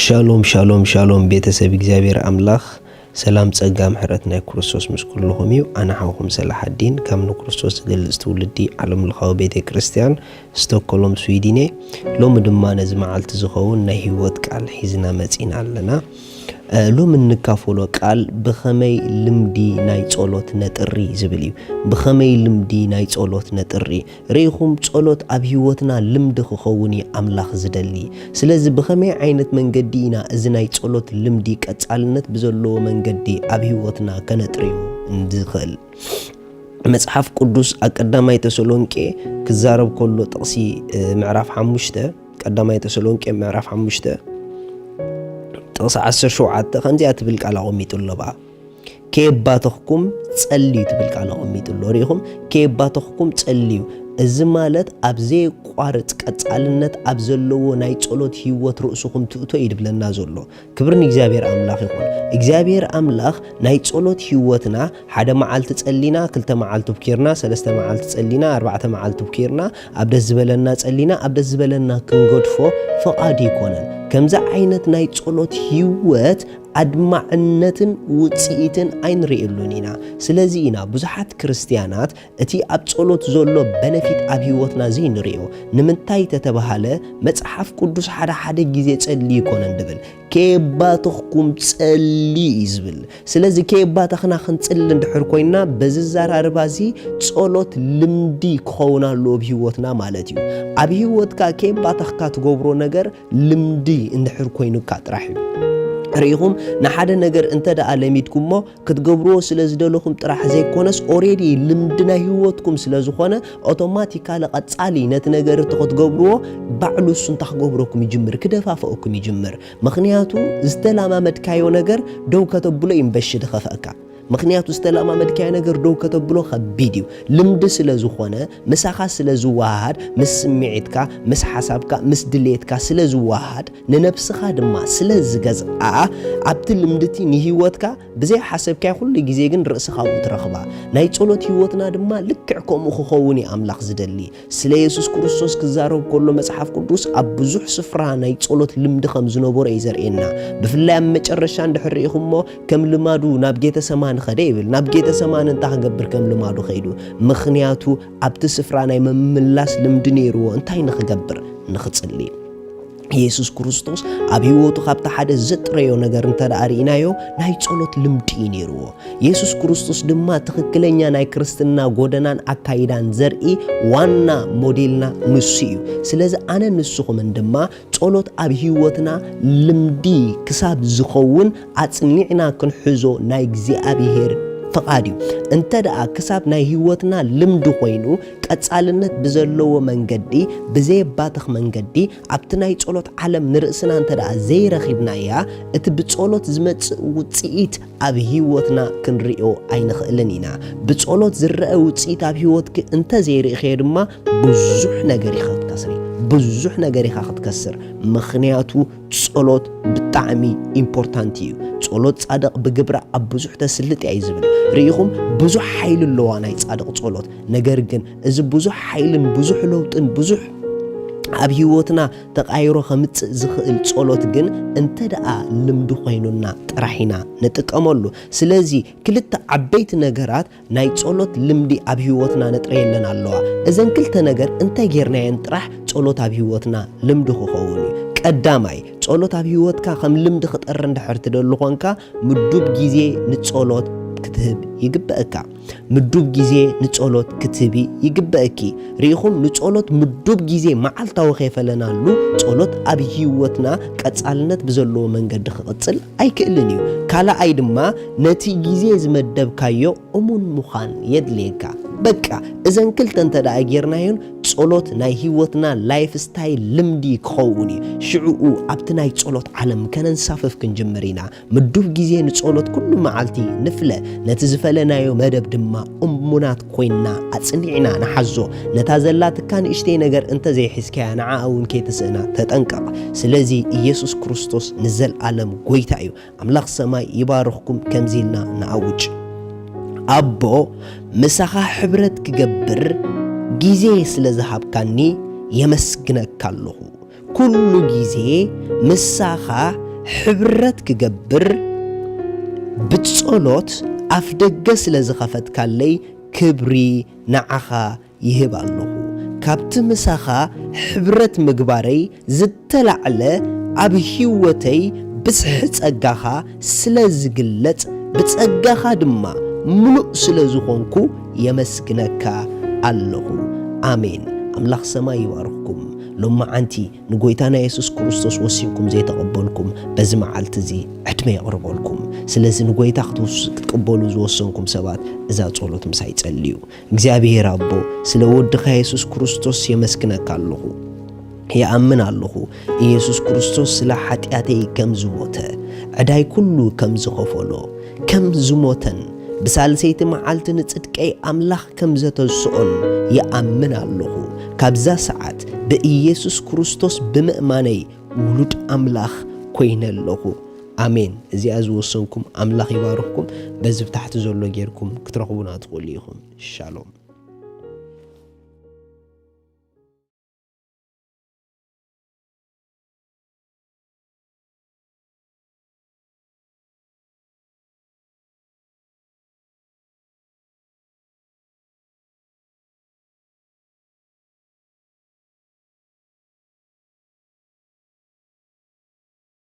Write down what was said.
ሻሎም ሻሎም ሻሎም፣ ቤተሰብ እግዚኣብሔር ኣምላኽ፣ ሰላም ጸጋ ምሕረት ናይ ክርስቶስ ምስ ኩልኹም እዩ። ኣነ ሓውኹም ሰላሓዲን ካብ ንክርስቶስ ዝገልጽ ትውልዲ ዓለም ለኻዊ ቤተ ክርስቲያን ስቶክሆልም ስዊድን እየ። ሎሚ ድማ ነዚ መዓልቲ ዝኸውን ናይ ህይወት ቃል ሒዝና መጺና ኣለና። እ፣ ሎሚ እንካፈሎ ቃል ብኸመይ ልምዲ ናይ ጸሎት ነጥሪ ዝብል እዩ። ብኸመይ ልምዲ ናይ ጸሎት ነጥሪ ርኢኹም፣ ጸሎት ኣብ ህይወትና ልምዲ ክኸውን እዩ ኣምላኽ ዝደሊ። ስለዚ ብኸመይ ዓይነት መንገዲ ኢና እዚ ናይ ጸሎት ልምዲ ቀጻልነት ብዘለዎ መንገዲ ኣብ ህይወትና ከነጥርዮ እንዝኽእል? መጽሓፍ ቅዱስ ኣብ ቀዳማይ ተሰሎንቄ ክዛረብ ከሎ ጥቕሲ፣ እ፣ ምዕራፍ ሓሙሽተ፣ ቀዳማይ ተሰሎንቄ ምዕራፍ ሓሙሽተ ጥቕሲ ዓሰርተ ሸውዓተ ከምዚኣ ትብል ቃል ኣቐሚጡ ኣሎ። ብኣ ከየባተኽኩም ጸልዩ ትብል ቃል ኣቐሚጡ ኣሎ። ርኢኹም፣ ከየባተኽኩም ጸልዩ። እዚ ማለት ኣብ ዘየቋርጽ ቀጻልነት ኣብ ዘለዎ ናይ ጸሎት ህይወት ርእስኹም ትእቶ እዩ ድብለና ዘሎ። ክብሪ ንእግዚኣብሔር ኣምላኽ ይኹን። እግዚኣብሔር ኣምላኽ ናይ ጸሎት ህይወትና ሓደ መዓልቲ ጸሊና፣ ክልተ መዓልቲ ብኪርና፣ ሰለስተ መዓልቲ ጸሊና፣ ኣርባዕተ መዓልቲ ብኪርና፣ ኣብ ደስ ዝበለና ጸሊና፣ ኣብ ደስ ዝበለና ክንገድፎ ፍቓድ ይኮነን። ከምዚ ዓይነት ናይ ጸሎት ህይወት ኣድማዕነትን ውጽኢትን ኣይንርእየሉን ኢና። ስለዚ ኢና ብዙሓት ክርስትያናት እቲ ኣብ ጸሎት ዘሎ በነፊት ኣብ ህይወትና ዘይንርእዮ። ንምንታይ ተተባሃለ፣ መጽሓፍ ቅዱስ ሓደ ሓደ ግዜ ጸልዩ ይኮነን ድብል፣ ከየባተኽኩም ጸልዩ እዩ ዝብል። ስለዚ ከየባተኽና ክንጽሊ እንድሕር ኮይንና፣ በዚ ዘራርባ እዚ ጸሎት ልምዲ ክኸውን ኣለዎ ኣብ ህይወትና ማለት እዩ። ኣብ ህይወትካ ከየባተኽካ ትገብሮ ነገር ልምዲ እንድሕር ኮይኑካ ጥራሕ እዩ። ርኢኹም፣ ንሓደ ነገር እንተ ደኣ ለሚድኩሞ፣ ክትገብርዎ ስለ ዝደለኹም ጥራሕ ዘይኮነስ፣ ኦሬዲ ልምዲ ናይ ህይወትኩም ስለ ዝኾነ፣ ኦቶማቲካሊ ቀጻሊ ነቲ ነገር እቲ ክትገብርዎ ባዕሉ እሱ እንታይ ክገብረኩም ይጅምር? ክደፋፍአኩም ይጅምር። ምኽንያቱ ዝተላማመድካዮ ነገር ደው ከተብሎ እዩ እምበሺ ድኸፍአካ። ምኽንያቱ ዝተላማመድካዮ ነገር ደው ከተብሎ ከቢድ እዩ። ልምዲ ስለ ዝኾነ፣ ምሳኻ ስለ ዝወሃሃድ፣ ምስ ስምዒትካ፣ ምስ ሓሳብካ፣ ምስ ድሌትካ ስለ ዝወሃሃድ፣ ንነብስኻ ድማ ስለ ዝገዝኣ፣ ኣብቲ ልምድቲ ንህይወትካ ብዘይ ሓሰብካዮ ኩሉ ግዜ ግን ርእስኻ ኣብኡ ትረኽባ። ናይ ጸሎት ህይወትና ድማ ልክዕ ከምኡ ክኸውን እዩ ኣምላኽ ዝደሊ። ስለ የሱስ ክርስቶስ ክዛረብ ከሎ መጽሓፍ ቅዱስ ኣብ ብዙሕ ስፍራ ናይ ጸሎት ልምዲ ከም ዝነበሮ እዩ ዘርእየና። ብፍላይ ኣብ መጨረሻ እንድሕር ርኢኹሞ፣ ከም ልማዱ ናብ ጌተሰማኒ ኸደ ይብል። ናብ ጌተሰማኒ እንታይ ክገብር ከም ልማዱ ኸይዱ? ምኽንያቱ ኣብቲ ስፍራ ናይ ምምላስ ልምዲ ነይርዎ። እንታይ ንኽገብር? ንኽጽሊ። የሱስ ክርስቶስ ኣብ ህይወቱ ካብቲ ሓደ ዘጥረዮ ነገር እንተ ደኣ ርኢናዮ፣ ናይ ጸሎት ልምዲ እዩ ነይርዎ። የሱስ ክርስቶስ ድማ ትኽክለኛ ናይ ክርስትና ጎደናን ኣካይዳን ዘርኢ ዋና ሞዴልና ንሱ እዩ። ስለዚ ኣነ ንስኹምን ድማ ጸሎት ኣብ ህይወትና ልምዲ ክሳብ ዝኸውን ኣጽኒዕና ክንሕዞ ናይ እግዚኣብሔር ፍቓድ እዩ። እንተ ደኣ ክሳብ ናይ ህይወትና ልምዲ ኮይኑ፣ ቀጻልነት ብዘለዎ መንገዲ፣ ብዘየባትኽ መንገዲ፣ ኣብቲ ናይ ጸሎት ዓለም ንርእስና እንተ ደኣ ዘይረኺብናያ፣ እቲ ብጸሎት ዝመጽእ ውጽኢት ኣብ ህይወትና ክንርእዮ ኣይንኽእልን ኢና። ብጸሎት ዝረአ ውጽኢት ኣብ ህይወትኪ እንተ ዘይርኢኽዮ ድማ፣ ብዙሕ ነገር ኢኻ ክትከስሪ። ብዙሕ ነገር ኢኻ ክትከስር። ምኽንያቱ ጸሎት ብጣዕሚ ኢምፖርታንት እዩ። ጸሎት ጻድቕ ብግብራ ኣብ ብዙሕ ተስልጥ እያ እዩ ዝብል። ርኢኹም፣ ብዙሕ ሓይሊ ኣለዋ ናይ ጻድቕ ጸሎት። ነገር ግን እዚ ብዙሕ ሓይልን ብዙሕ ለውጥን ብዙሕ ኣብ ህይወትና ተቓይሮ ከምጽእ ዝኽእል ጸሎት ግን እንተ ደኣ ልምዲ ኮይኑና ጥራሕ ኢና ንጥቀመሉ። ስለዚ ክልተ ዓበይቲ ነገራት ናይ ጸሎት ልምዲ ኣብ ህይወትና ነጥረየለን ኣለዋ። እዘን ክልተ ነገር እንታይ ጌርናየን ጥራሕ ጸሎት ኣብ ህይወትና ልምዲ ክኸውን እዩ። ቀዳማይ፣ ጸሎት ኣብ ህይወትካ ከም ልምዲ ክጠሪ እንድሕር ትደሊ ኾንካ፣ ምዱብ ግዜ ንጸሎት ክትህብ ይግበአካ። ምዱብ ግዜ ንጸሎት ክትህቢ ይግበአኪ። ርኢኹም፣ ንጸሎት ምዱብ ግዜ መዓልታዊ ከይፈለናሉ፣ ጸሎት ኣብ ህይወትና ቀጻልነት ብዘለዎ መንገዲ ክቕጽል ኣይክእልን እዩ። ካልኣይ ድማ፣ ነቲ ግዜ ዝመደብካዮ እሙን ምዃን የድልየካ። በቃ፣ እዘን ክልተ እንተ ደኣ ጌርናዮን፣ ጸሎት ናይ ህይወትና ላይፍ ስታይል ልምዲ ክኸውን እዩ። ሽዕኡ ኣብቲ ናይ ጸሎት ዓለም ከነንሳፍፍ ክንጅምር ኢና። ምዱብ ግዜ ንጸሎት ኩሉ መዓልቲ ንፍለ። ነቲ ዝፈለናዮ መደብ ድማ እሙናት ኮይንና ኣጽኒዕና ንሓዞ። ነታ ዘላትካ ንእሽተይ ነገር እንተ ዘይሒዝካያ፣ ንዓኣ እውን ከይትስእና ተጠንቀቕ። ስለዚ ኢየሱስ ክርስቶስ ንዘለኣለም ጐይታ እዩ። ኣምላኽ ሰማይ ይባርኽኩም። ከምዚ ኢልና ንኣውጅ። ኣቦ፣ ምሳኻ ሕብረት ክገብር ግዜ ስለ ዝሃብካኒ የመስግነካ ኣለኹ። ኩሉ ግዜ ምሳኻ ሕብረት ክገብር ብጸሎት ኣፍደገ ስለ ዝኸፈትካለይ ክብሪ ንዓኻ ይህብ ኣለኹ። ካብቲ ምሳኻ ሕብረት ምግባረይ ዝተላዕለ ኣብ ህይወተይ ብዝሒ ጸጋኻ ስለ ዝግለጽ ብጸጋኻ ድማ ምሉእ ስለ ዝኾንኩ የመስግነካ ኣለኹ። ኣሜን። ኣምላኽ ሰማይ ይባርኽኩም። ሎማዓንቲ ንጎይታና የሱስ ክርስቶስ ወሲንኩም ዘይተቐበልኩም በዚ መዓልቲ እዚ ዕድመ የቕርበልኩም። ስለዚ ንጎይታ ክትውስ-፣ ክትቅበሉ ዝወሰንኩም ሰባት እዛ ጸሎት ምሳይ ጸልዩ። እግዚኣብሔር ኣቦ ስለ ወድኻ የሱስ ክርስቶስ የመስግነካ ኣለኹ። ይኣምን ኣለኹ ኢየሱስ ክርስቶስ ስለ ሓጢኣተይ ከም ዝሞተ፣ ዕዳይ ኩሉ ከም ዝኸፈሎ፣ ከም ዝሞተን ብሳልሰይቲ መዓልቲ ንጽድቀይ ኣምላኽ ከም ዘተስኦን ይኣምን ኣለኹ። ካብዛ ሰዓት ብኢየሱስ ክርስቶስ ብምእማነይ ውሉድ ኣምላኽ ኮይነ ኣለኹ። ኣሜን። እዚኣ ዝወሰንኩም ኣምላኽ ይባርኽኩም። በዚ ብታሕቲ ዘሎ ጌርኩም ክትረኽቡና ትኽእሉ ኢኹም። ሻሎም።